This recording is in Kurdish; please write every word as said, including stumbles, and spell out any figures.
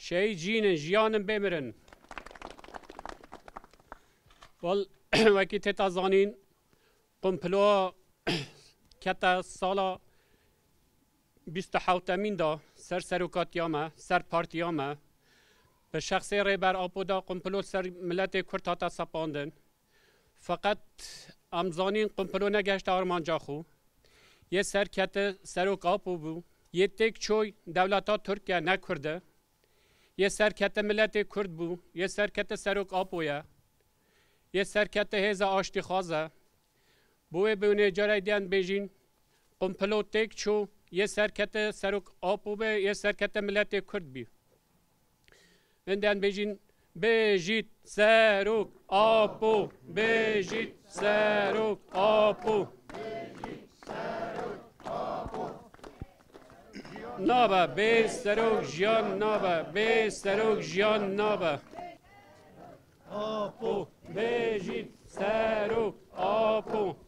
Şehîd jîn in, jiyan in, bê mirin. Wal, wekî têta zanîn, Qumpilo kete sala bîst û hewtemîn de ser serokatiya me, ser partiya me. Bi şexsê Rêber Apo de Qumpilo ser miletê Kurd hate sepandin. Feqet em zanîn Qumpilo negehişte armanca xwe. Yê serkete serok Apo bû. Yê têk çû dewleta Tirkiye ne Kurd e. Yê serkete miletê Kurd bû. Yê serkete serok Apo ye. Yê serkete hêza aştîxwaz e. Bo wê bûnê carê diyan bêjîn, Qumpilo têk çû, yê serkete serok Apo be, yê serkete miletê Kurd bî. Hindiyan bêjîn, bêjît serok Apo, bêjît serok Apo. Nabe, bê serok jiyan nabe, bê serok jiyan nabe. Apo, bêjît serok Apo.